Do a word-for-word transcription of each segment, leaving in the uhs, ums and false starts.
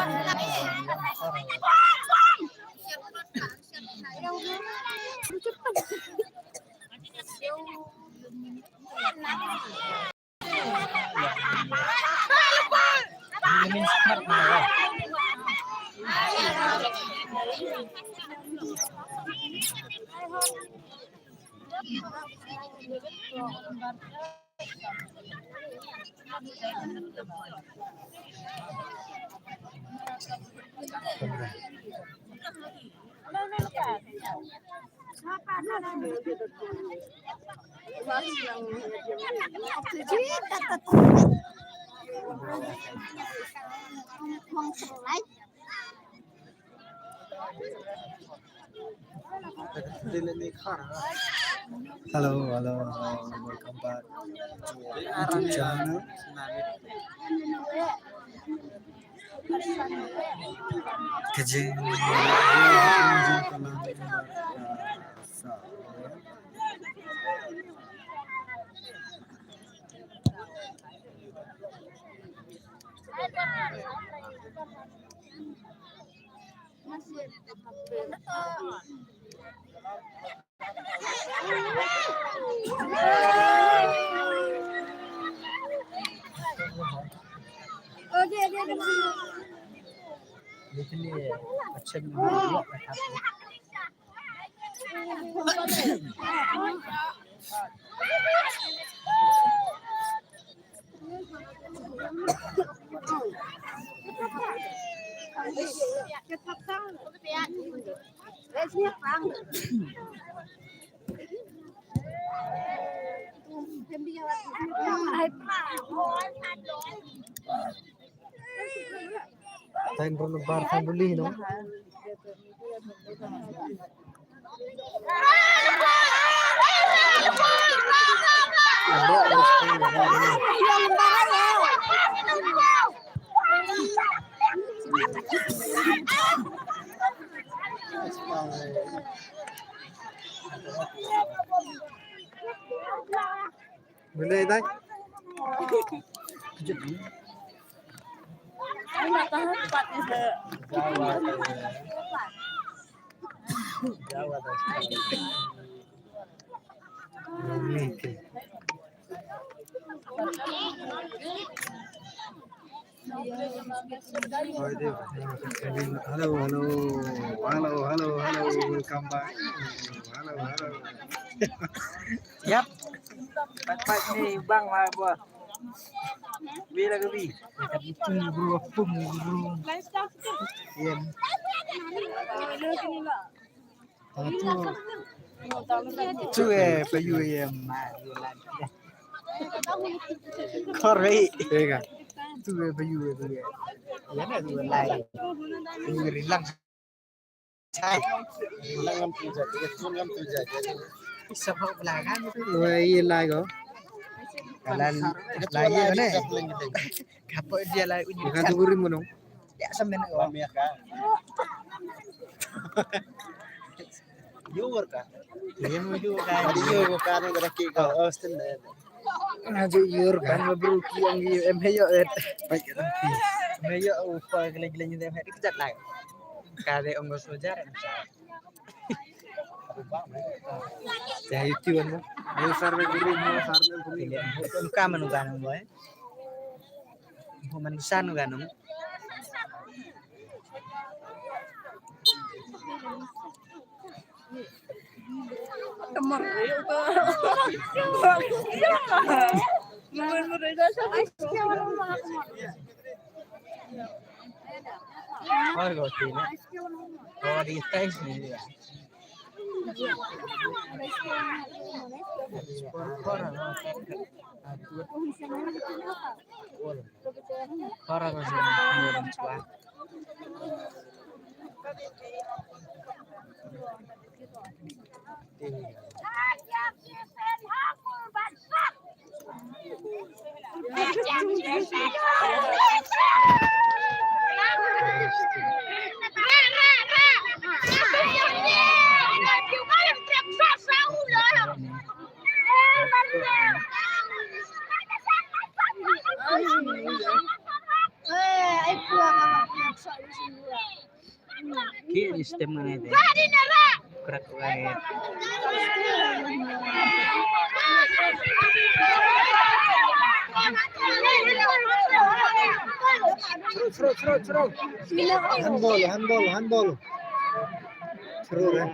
Hello, hello, hello. Welcome back to our YouTube channel. Ka jing- Tain ron bar family no. Boleh, Dai? Hello, hello. Hello, hello, hello. Welcome back. Hello, hello. Yap. Pat, pat ni bang, wah, buah. Wi lah ke wi. Pung bro, pung bro. Yen. Ah, tu. Tu, eh, pa yu, eh, ma, yu lah. Kor, eh. Tega. Tu, eh, pa yu, eh, tu, eh. Ya na tu, eh, lai. Tu, eh, rilang. Chai. Rilang ngam tu, eh, tu ngam tu, eh. Sab hok belagan tu. Wah, iya lai ko. Kalan lai ko ne. Kapo dia lai unyu. Ka tu guri mono. Ya, semen ko. Yur ka. Iya, yur ka. Yur ka, ni dah kik ko. Oh, stand there. Aja yur ka. Kan mabru ki ang em heyo, eh. Em heyo, upa gele-gele ni em heyo. Kejat lai. Kade ong soja. Ya, itu kan. Ni sar me guru, ni sar me guru. Ka manu ganang, boy. Ko man san ganang. Ki ni stem mana itu. Crack right. Throw, throw, throw, throw. Handball, handball, handball. Throw, eh.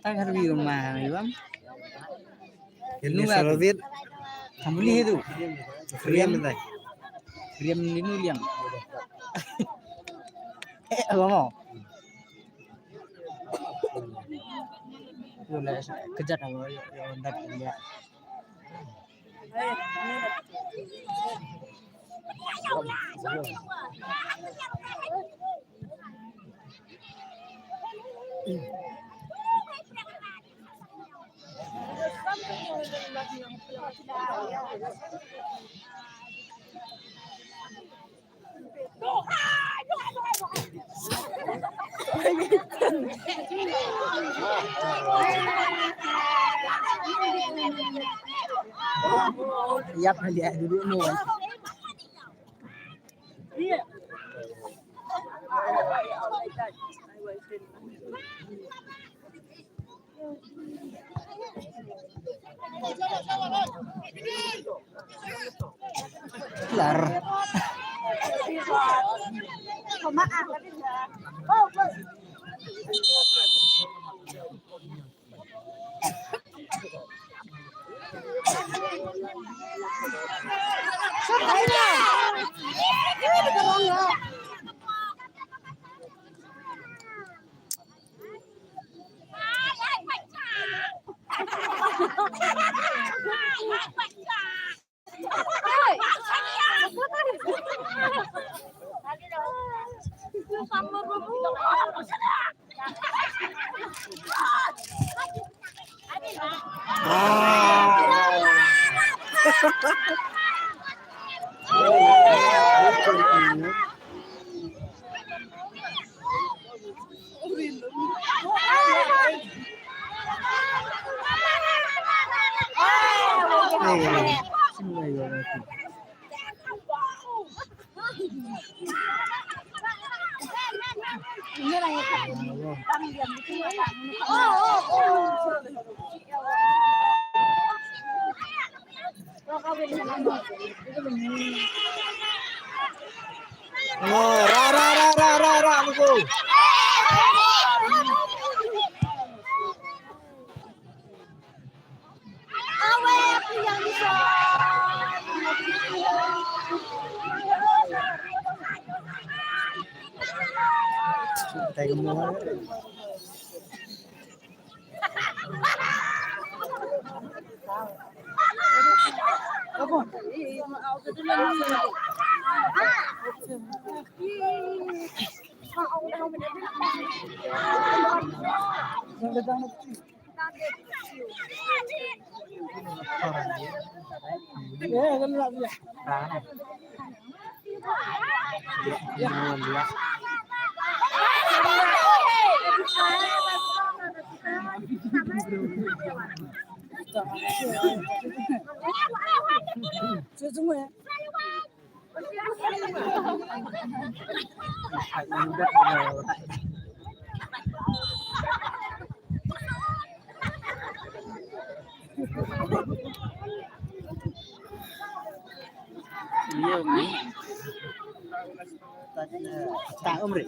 Tang harbi rumah ni bang. Ini Nunga tu. Salvit. Kambuli tu. Riam. Riam ni nu liang. Eh, apa mau? Tu lah kejat apa ya, ya, dah dia. Yap, dia duduk ni. Kelar. Oh, ra, ra, ra, ra, ra, ra, let's go. Ta umri.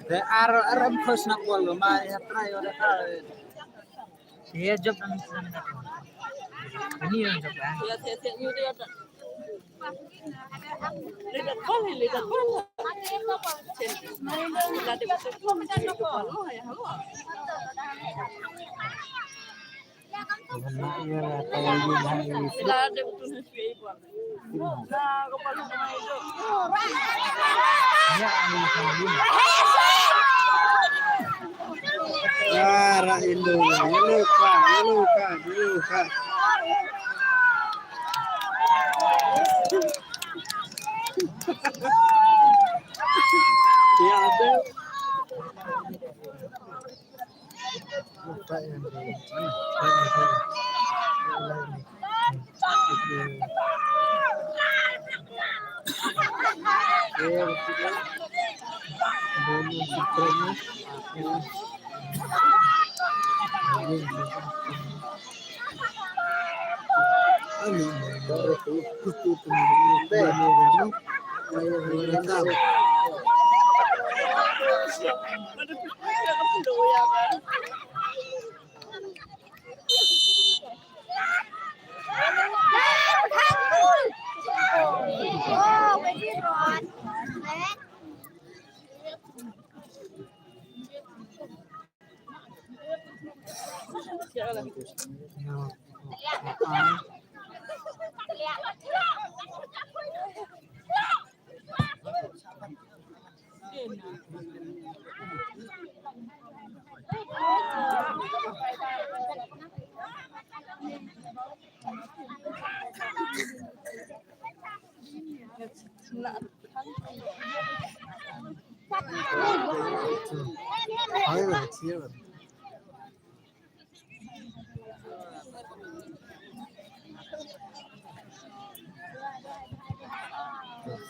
Te ar, ar em khos na kwal ma ya try ora ka. Ye job na mi. Ani ye job na. Ara yellow, yellow card, yellow card, yellow card. Ya, ada.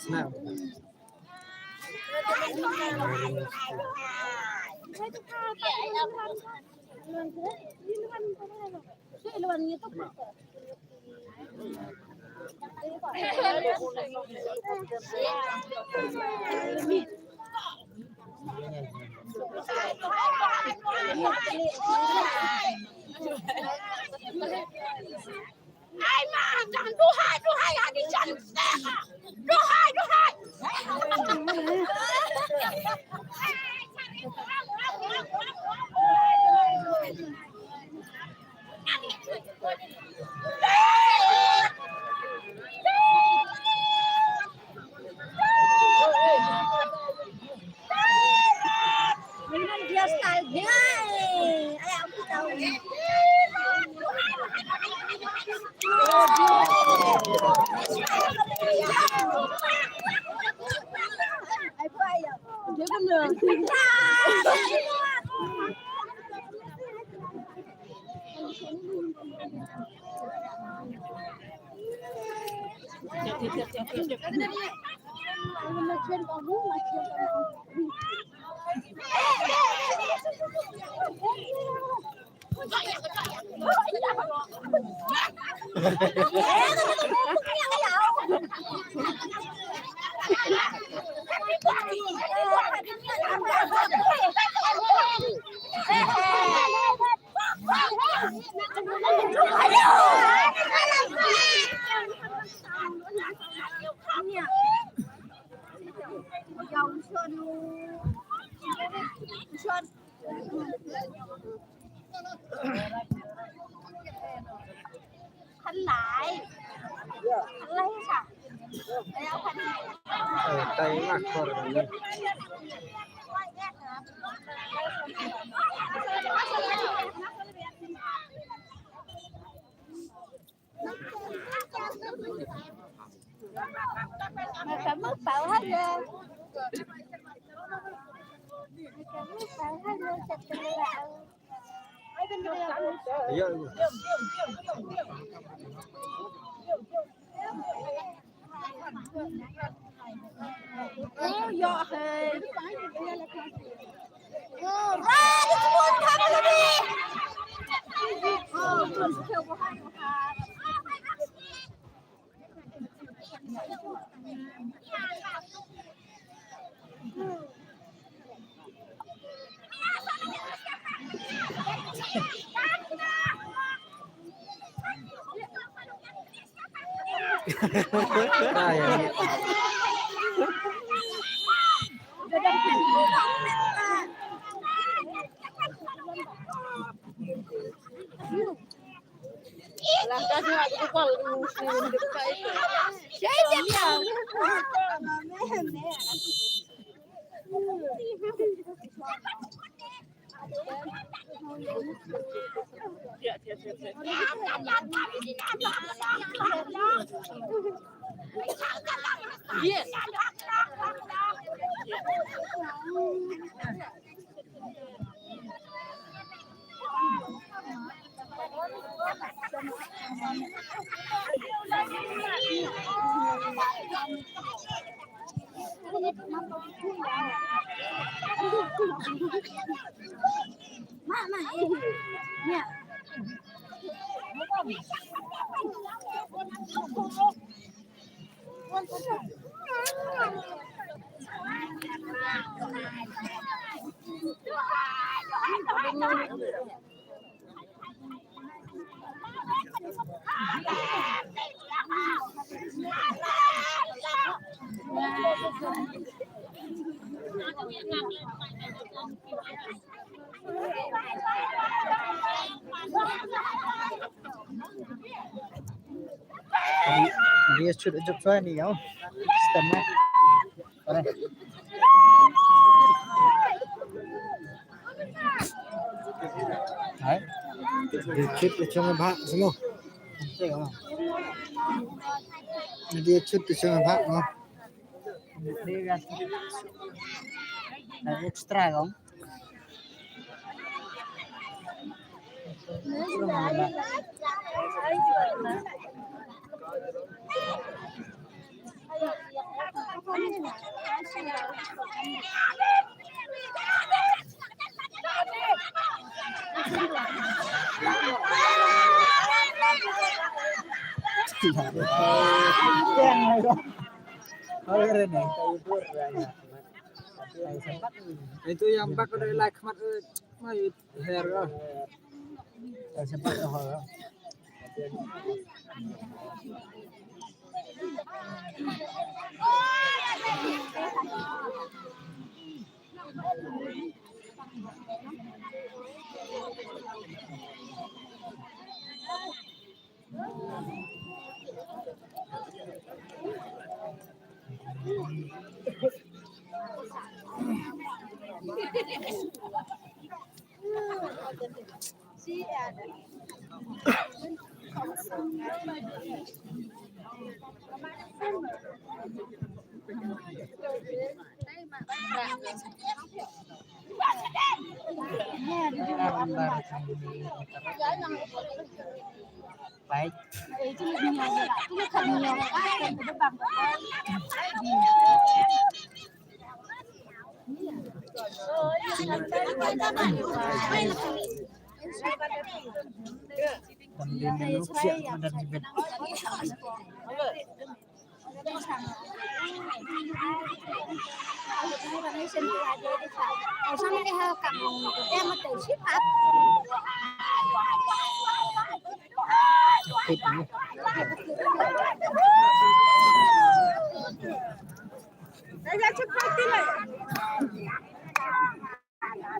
Snap. Ai ma, kan duhai, duhai, agi jan. Duhai, duhai. Dia shoot juk tuan ni, ya. Stand up. Hai. Dia shoot juk bha semua. Dia shoot juk bha, no. Extra, no. Itu yang bak udah like mat, eh, mai her. Eh, sempat dah. Baik.